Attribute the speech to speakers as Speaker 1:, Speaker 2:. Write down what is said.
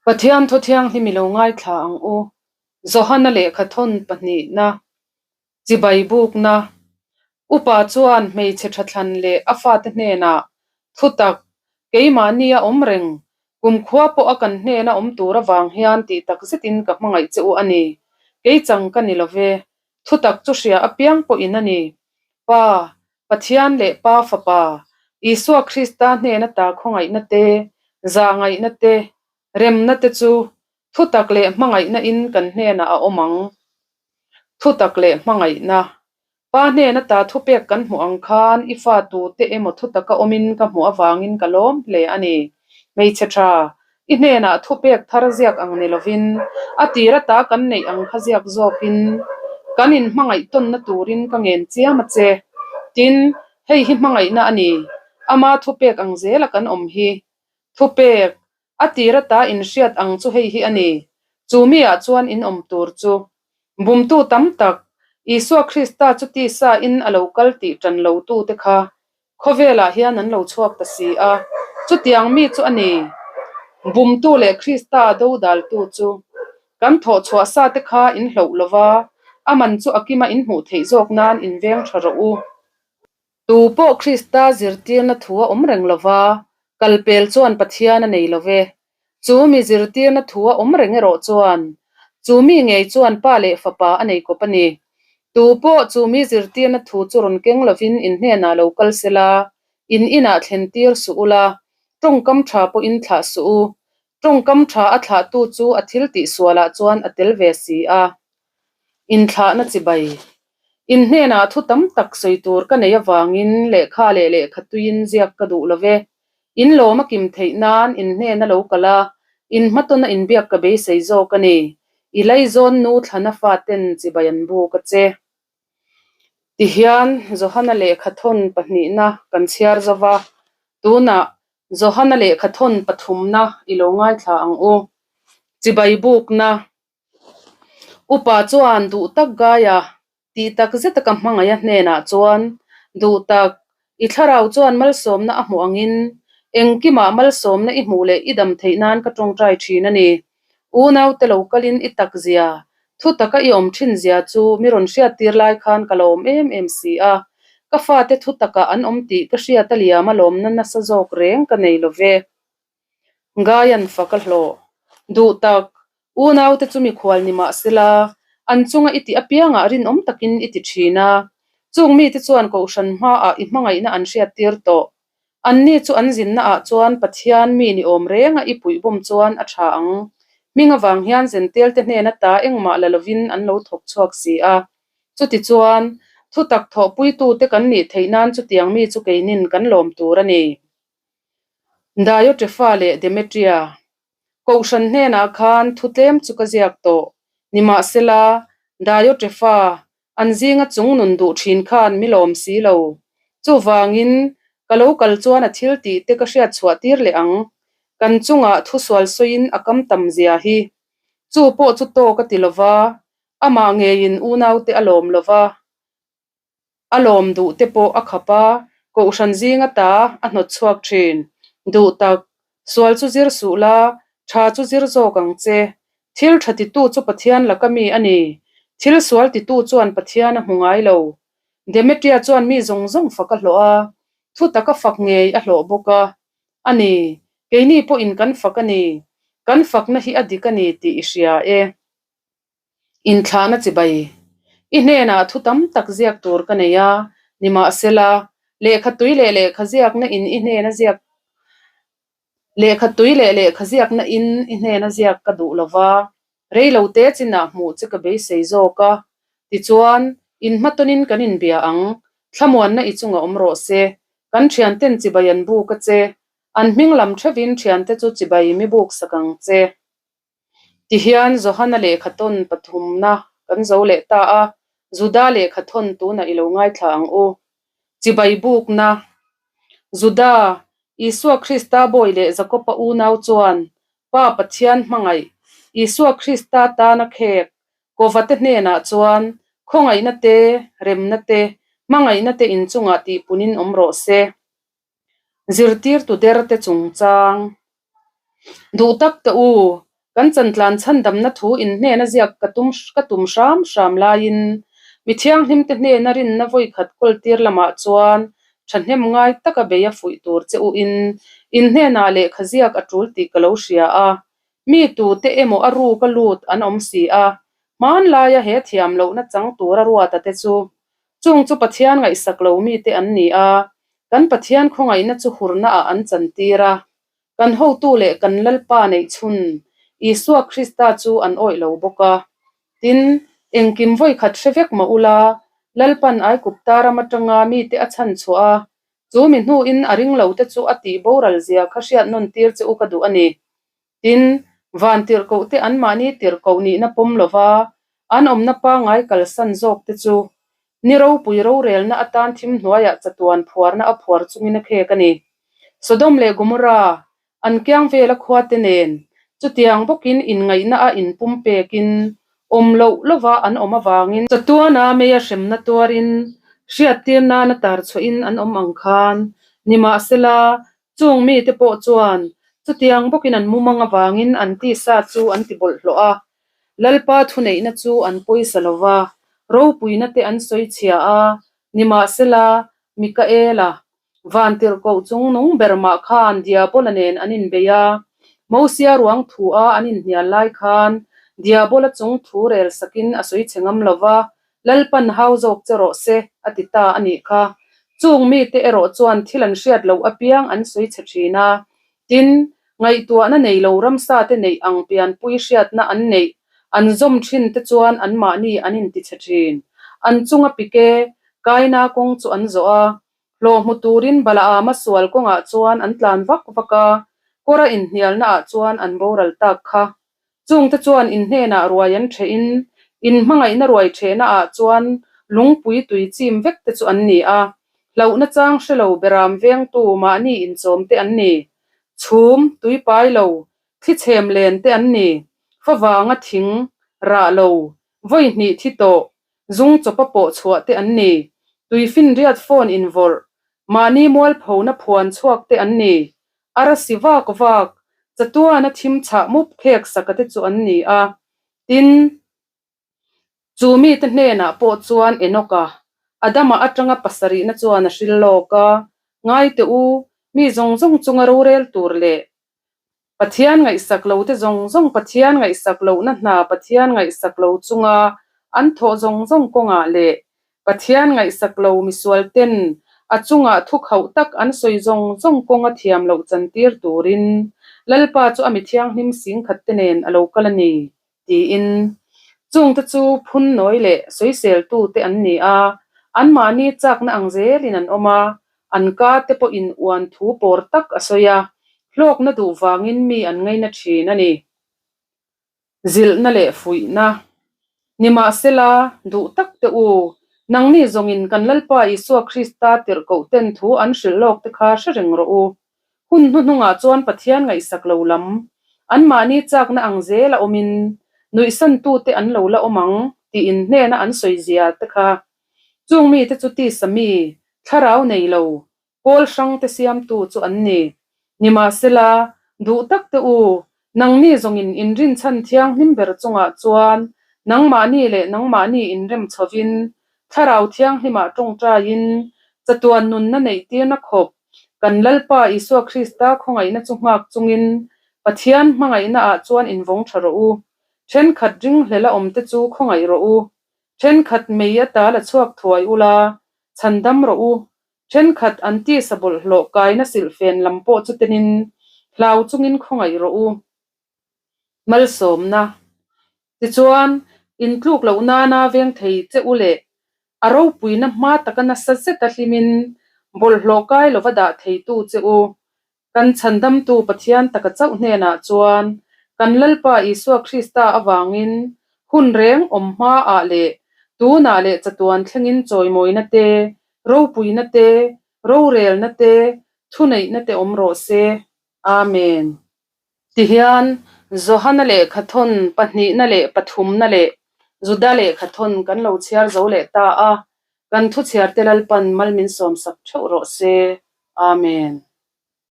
Speaker 1: Pathian thu thianghlim i lo ngaithla ang u. Johana lehkha thawn pahnihna, chibai bukna, upa chuan hmeichhe thathlan leh a fate hnenah thutak keimahni a awm reng, kumkhua pawh a kan hnena awm tur avang hian tih tak zetin ka hmangaih che u a ni. Kei chang ka ni lo ve, thutak chu hria apiang pawhin a ni. Pa, Pathian leh Pa Fapa, Isua Krista hnena ta khawngaihna te, zahngaihna te, remna te chu thutak leh hmangaihna in kan hnenah a awm ang. Thutak leh hmangaihna. Pa hnena ta thupek kan hmuh ang khan i fa tute emaw thutaka awmin ka hmuh avangin ka lawm hle a ni. Hmeichhe tha, i hnenah thupek thar ziak ang ni lovin, a tir ata kan neih ang kha ziak zawkin kan inhmangaih tawnna turin ka ngen chiam a che. Tin, hei hi hmangaihna a ni. Ama thupek ang zela kan awm hi. Thupek, a tir ata inhriat ang chu hei hi a ni. Chu miah chuan in awm tur chu. Bumtu tam tak, Isua Krista chu tisa in a lo kal tih tan lo tute kha Khawvelah hian an lo chhuak ta si a, chutiang mi chu a ni. Bumtu leh Krista dodaltu chu kan thawh chhuah sa te kha in hloh lo va, a man chu a kima in hmuh theih zawk nan in veng tha rawh u. Tu pawh Krista zirtirna thu a awm reng lo va, kalpel chuan Pathian a nei lo ve. Chu mi zirtirna thu a awm reng erawh chuan, chu mi ngei chuan pa leh fapa a nei kawp a ni. Tu pawh chu mi zirtirna thu chu rawn keng lovin in hnenah lo kal se la, in inah thlen tir suh u la, tawngkam tha pawhin thlah suh u. Tawngkam tha a thlahtu chu a thil tih sualah chuan a tel ve si a. Inthlahna chibai. In hnenah thu tam tak sawi tur ka nei avangin lehkha leh lehkha tuiin ziak ka duh lo ve. In lawm a kim theih nan in hnena lo kal a, in hmatawna inbiak ka beisei zawk a ni. I laizawn nu thlana faten chibai an buk a che. Tihian Johana lehkha thawn pahnihna kan chhiar zo va, tunah Johana lehkha thawn pathumna i lo ngaithla ang u. Chibai bukna. Upa chuan duh tak Gaia tih tak zeta ka hmangaih a hnenah chuan duh tak, i thlarau chuan malsawmna a hmuh angin engkimah malsawmna i hmuh leh i dam theih nan ka tawngtai thin a ni. Unaute lo kalin i tak zia, thu taka i awm thin zia chu mi rawn hriattir lai khan ka la awm em em si a, ka fate thu takah an awm tih ka hriat a liam a lawmna nasa zawk reng ka nei lo ve. Gaian fak a hlawh. Duh tak, unaute chu mikhual ni mah sela, an chunga i tih apiangah rinawm takin i ti thin a. Chung mite chuan Kohhran hmaah i hmangaihna an hriattir tawh. Anni chu an zinnaah chuan Pathian mi ni awm renga i puihbawm chuan a tha ang. Hming avang hian Zentelte hnena ta engmah la lovin an lo thawk chhuak si a. Chutichuan, thutak thawhpuitute kan nih theih nan chutiang mi chu keinin kan lawm tur a ni. Diotrepha leh Demetria Kohhran hnenah khan thu tlem chu ka ziak tawh. Nimahsela, Diotrepha an zinga chung nun duh thin khan mi lawm si lo. Chuvangin, ka lo kal chuan a thil tih te ka hriat chhuah tir leh ang. Kan chungah thu sual sawiin a kam tam zia hi. Chu pawh chu tawk a ti lova, amah ngeiin unaute a lawm lova. A lawm duh te pawh a khap a, Kohhran zinga ta a hnawt chhuak thin. Duh tak, sual chu zir suh la, tha chu zir zawk ang che. Thil tha titu chu Pathian laka mi a ni. Thil sual titu chuan Pathian a hmu ngai lo. Demetria chuan mi zawng zawng fak a hlawh a, thu taka fak ngei a hlawh bawk a. A ni, keini pawhin kan fak a ni. Kan fakna hi a dik a ni tih i hria e. Inthlahna chibai. I hnenah thu tam tak ziak tur ka nei a, nimahsela, lehkha tui leh lehkha ziakna in i hnena ziak lehkha tui leh lehkha ziakna in i hnena ziak ka duh lo va, reilote chinah hmuh che ka beisei zawk a. Tichuan, inhmatawnin kan inbia ang, thlamuanna i chunga awm rawh se, kan thianten chibai an buk a che, an hming lam theuhin thiante chu chibai mi buk sak ang che. Tihian Johana lehkha tawn pathumna kan zo leh ta a, Juda lehkha thawn tunah i lo ngaithla ang u. Chibai bukna, Juda, Isua Krista bawi leh Jakoba unau chuan Pa Pathian hmangaih, Isua Krista tana khek, Kovate hnenah chuan khawngaihna te, remna te, hmangaihna te inchungah tihpunin awm rawh se. Zirtirtu der te chungchang. Duh tak te u! Kan chantlan chhandamna thu in hnena ziak ka tum ka tum hram hram laiin mi thianghlimte hnena rinna vawi khat kawl tir lamah chuan thahnem ngai taka bei a fuih tur che u in in hnenah lehkha ziak a tul tih ka lo hria a. Mi tute emaw a ruk a lut an awm si a, hmanlaia he thiam lohna chang tura ruata te chu chung chu Pathian ngaihsak lo mite an ni a, kan Pathian khawngaihna chu hurna ah an chantir a. Kan hotu leh kan Lalpa neih chhun Isua Krista chu an awih lo bawk a. Tin, engkim vawi khat hre vek mah ula, Lalpan Aigupta ram atanga mite a chhan chhuah a, chu mi hnuin a ring lo te chu a tih boral zia kha hriat nawn tir che u ka duh a ni. Tin, van tirhkoh te anmahni tirhkoh nihna pawm lova an awmna pangngai kalsan zawk te chu ni ropui rorelna atan thim hnuaiah chatuan phuarna a phuar chungin a khek a ni. Sodom leh Gomorrah an kiang vela khuate nen chutiang bawkin inngaihna a inpumpekin awm loh lova an awm avangin chatuana meia hremna tuarin hriattir nana tar chhuahin an awm ang khan nimahsela Chung mite pawh chuan chutiang bawkin an mumang avangin an tisa chu an ti bawlhhlawh a, Lalpa thuneihna chu an pawisa lo va, ropuina te an sawi chhia a, nimahsela Mikaela, vantirhkoh chung nung ber mah khan Diabola nen an inbei a, Mosia ruang thu a an inhnial lai khan Diabola chung thu rel sakin a sawi chhe ngam lo va, Lalpan hau zawk che rawh se, a ti ta a nih kha. Chung mite erawh chuan thil an hriat loh apiang an sawi chhe thin a. Tin, ngaihtuahna nei lo ramsa te neih ang pianpui hriatna an neih an zawm thin te chuan anmahni an inti chhe thin. An chunga pike kaina kawng chu an zawh a. Hlawh hmu turin Balaama sual kawngah chuan an tlan vak vak a, kawra inhnialna ah chuan an boral tak kha. Chungte chuan in hnenah ruai an ṭhehin, in hmangaihna ruai ṭhehna ah chuan lungpui tui chim vek te chu an ni a, hlauhna chang hre lo beram vengtu mahni inchawm te an ni. Chhum, tuipai lo, thli chhem len te an ni. Favanga thing, rah lo, vawi hnih thi tawh, zung chawpa pawh chhuah te an ni. Tuifinriat phone invawrh, mahni mualphona phuan chhuak te an ni. A rasi vak vak, chatuana thim chhah mup khek saka te chu an ni a. Tin, chu mite hnenah pawh chuan Enoka, Adama atanga pasarihna chuan a hril lawk a, Ngai teh u, mi zawng zawng chunga rorel tur leh Pathian ngaihsak lo te zawng zawng Pathian ngaihsak lohna hna Pathian ngaihsak lo chunga an thawh zawng zawng kawngah leh Pathian ngaihsak lo misual ten a chungah thu khauh tak an sawi zawng zawng kawnga thiam loh chantir turin Lalpa chu a mi thianghlim singkhat te nen a lo kal a ni tiin chungte chu phun nawi leh sawiseltu te an ni a, anmahni chakna ang zelin an awm a, an ka te pawhin uan thu pawr tak a sawi a, hlawkna duh vangin mi an ngaina thin a ni. Zilhna leh fuihna. Nimahsela, duh tak te u, nangni zawngin kan Lalpa Isua Krista tirhkoh ten thu an hrilh lawk te kha hre reng rawh u. Hun hnuhnungah chuan Pathian ngaihsak lo lam, anmahni chakna ang zela awmin, nuihsantute an lo la awm ang tih inhnena an sawi zia te kha. Chung mite chu tisa mi, thlarau nei lo, kawl hrangte siamtu chu an ni. Nimahsela, duh tak te u, nangni zawngin inrinchhan thianghlim ber chungah chuan nangmahni leh nangmahni inrem chhovin, thlarau thianghlimah tawngtaiin, chatuan nunna neihtirna khawp Kan Lalpa Isua Krista khawngaihna chu nghak chungin Pathian hmangaihna ah chuan invawng tha rawh u. Thenkhat ringhlel a awmte chu khawngaih rawh u. Thenkhat mei ata la chhuak thuai ula, chhandam rawh u. Thenkhat an tisa bawlhhlawh kaina silhfen lam pawh chu tenin hlau chungin khawngaih rawh u. Malsawmna. Tichuan, intluk loh nana veng thei che u leh a ropuina hma taka nasa zeta hlimin bawlhhlawh kai lova dah theitu che u, kan chhandamtu Pathian taka chauh hnenah chuan kan Lalpa Isua Krista avangin hun reng awm hmaah leh tunah leh chatuan thlengin chawimawina te, ropuina te, rorelna te, thuneihna te awm rawh se. Amen. Tihian, Johana lehkhathawn pahnihna leh pathumna leh Juda lehkhathawn kan lo chhiar zo leh ta a, kan thuchhiarte Lalpan mal min sawmsak theuh rawh se. Amen.